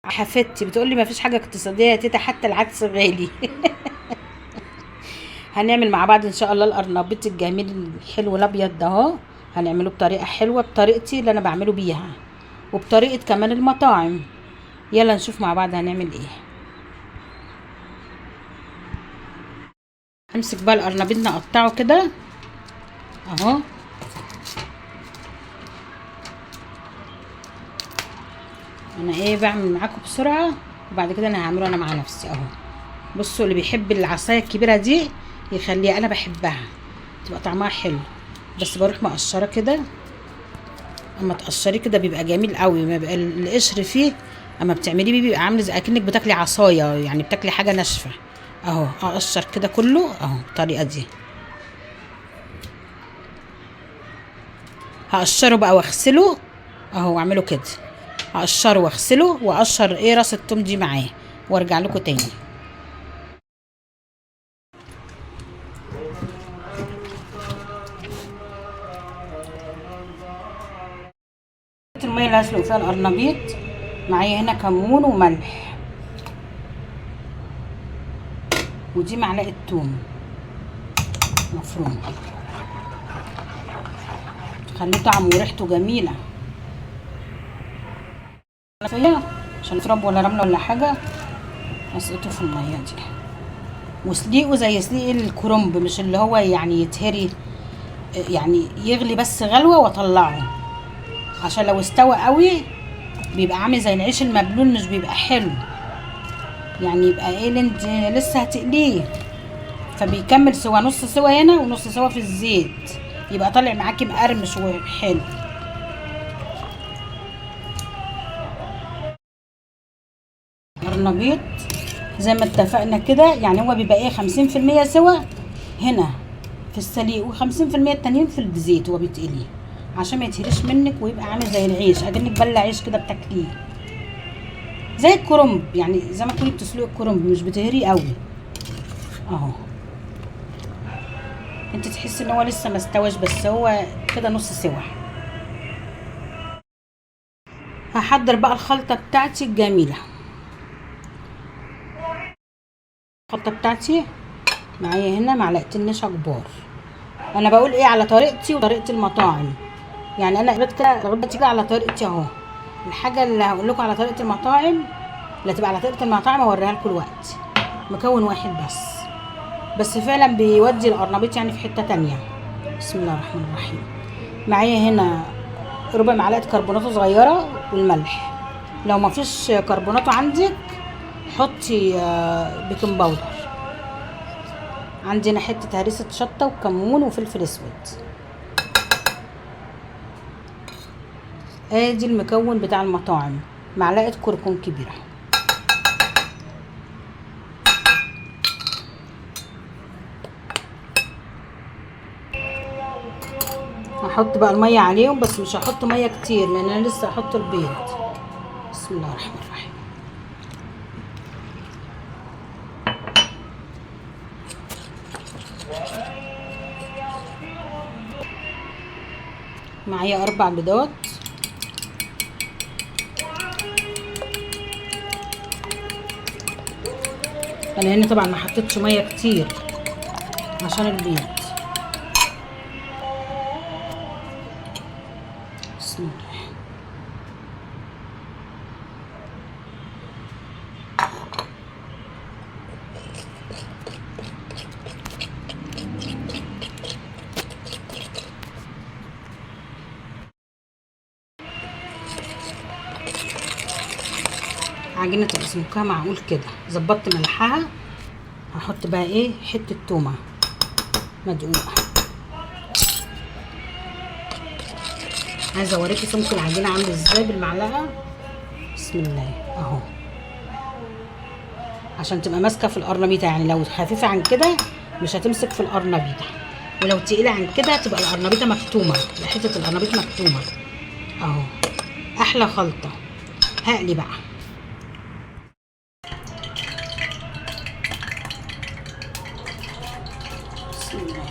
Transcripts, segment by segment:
حفيدتي بتقول لي ما فيش حاجة اقتصادية يا تيتا، حتى العدس غالي. هنعمل مع بعض ان شاء الله القرنبيط الجميل الحلو الابيض ده اهو. هنعمله بطريقة حلوة، بطريقتي اللي انا بعمله بيها وبطريقة كمان المطاعم. يلا نشوف مع بعض هنعمل ايه. امسك بقى القرنبيط نقطعه كده اهو. انا ايه بعمل معاكم بسرعة وبعد كده انا هعمله انا مع نفسي اهو. بصوا اللي بيحب العصاية الكبيرة دي يخليها، انا بحبها تبقى طعمها حلو، بس بروح مقشره كده. اما تقشريه كده بيبقى جميل قوي، ما بيبقى القشر فيه اما بتعمليه بيه بيبقى عامل زي اكنك بتاكلي عصاية، يعني بتاكلي حاجة ناشفة اهو. اقشر كده كله اهو بالطريقة دي. هقشره بقى واغسله اهو، واعمله كده، هقشره واغسله واقشر ايه راس التوم دي معاه وارجع لكم تاني. المية اللي هسلق فيها القرنبيط معايا هنا كمون وملح، ودي معلقه توم مفروم، خليه طعمه وريحته جميلة فيها عشان تراب ولا رملة ولا حاجة. اسقطه في المية دي وسليقه زي سليق الكرنب، مش اللي هو يعني يتهري، يعني يغلي بس غلوه واطلعه، عشان لو استوى قوي بيبقى عامل زي العيش المبلول، مش بيبقى حلو، يعني يبقى ايه اللي انت لسه هتقليه، فبيكمل سوا، نص سوا هنا ونص سوا في الزيت، يبقى طالع معاكي مقرمش وحلو. قرنبيط زي ما اتفقنا كده، يعني هو بيبقى ايه 50% سوا هنا في السليق و50% التانيين في الزيت وهو بيتقلي، عشان ما يتهريش منك ويبقى عامل زي العيش، اكنك بلع عيش كده بتاكليه زي الكرنب، يعني زي ما تكوني بتسلقي الكرنب مش بتهري قوي اهو. انت تحسي ان هو لسه ما استواش، بس هو كده نص سوا. هحضر بقى الخلطة بتاعتي الجميلة. الخلطة بتاعتي معايا هنا معلقتين نشا كبار. انا بقول ايه على طريقتي وطريقه المطاعم، يعني انا قريت كده على طريقتي اهو. الحاجة اللي هقول لكم على طريقه المطاعم اللي هتبقى على طريقه المطاعم اوريها لكم الوقت. مكون واحد بس فعلا بيودي القرنبيط يعني في حتة تانية. بسم الله الرحمن الرحيم. معايا هنا ربع معلقه كربوناته صغيرة والملح. لو ما فيش كربوناته عندك حطي baking powder. عندنا حتة هريسه شطه وكمون وفلفل اسود. ادي المكون بتاع المطاعم. معلقه كركم كبيرة، هحط بقى المية عليهم، بس مش هحط مية كتير لان انا لسه هحط البيض. بسم الله الرحمن الرحيم. معايا 4 بيضات، انا هنا طبعا ما حطيتش مية كتير عشان البيض. بسم الله. عجينة تبقى سمكها معقول كده، ظبطت ملحها. هحط بقى ايه حتة تومة مدقوقة. عايزة اوريكي سمك العجينة عامل ازاي بالمعلقة. بسم الله اهو، عشان تبقى ماسكة في القرنبيطة، يعني لو خفيفة عن كده مش هتمسك في القرنبيطة، ولو تقيلة عن كده هتبقى القرنبيطة مكتومة، حتة القرنبيط مكتومة اهو. احلى خلطة. هقلي بقى. بسم الله.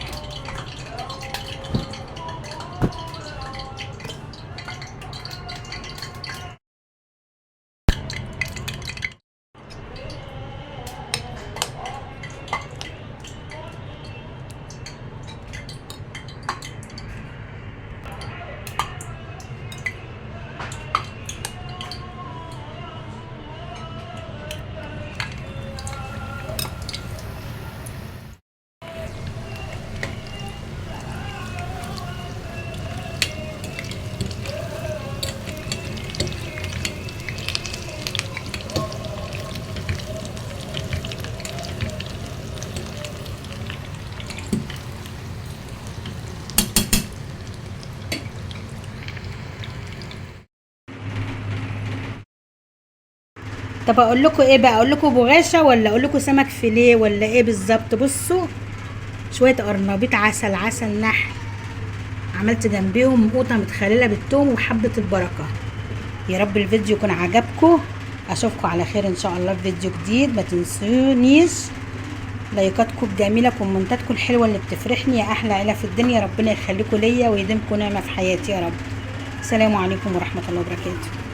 طب اقول لكم ايه بقى؟ اقول لكم بغاشة ولا اقول لكم سمك فيليه ولا ايه بالظبط؟ بصوا شوية قرنبيط عسل، عسل نحل، عملت جنبيهم قوطه متخلله بالثوم وحبه البركة. يا رب الفيديو يكون عجبكم، اشوفكم على خير ان شاء الله في فيديو جديد. ما تنسونيش لايكاتكم الجميلة، كومنتاتكم الحلوة اللي بتفرحني. يا احلى عيله في الدنيا، ربنا يخليكم ليا ويديمكم نعمه في حياتي يا رب. السلام عليكم ورحمة الله وبركاته.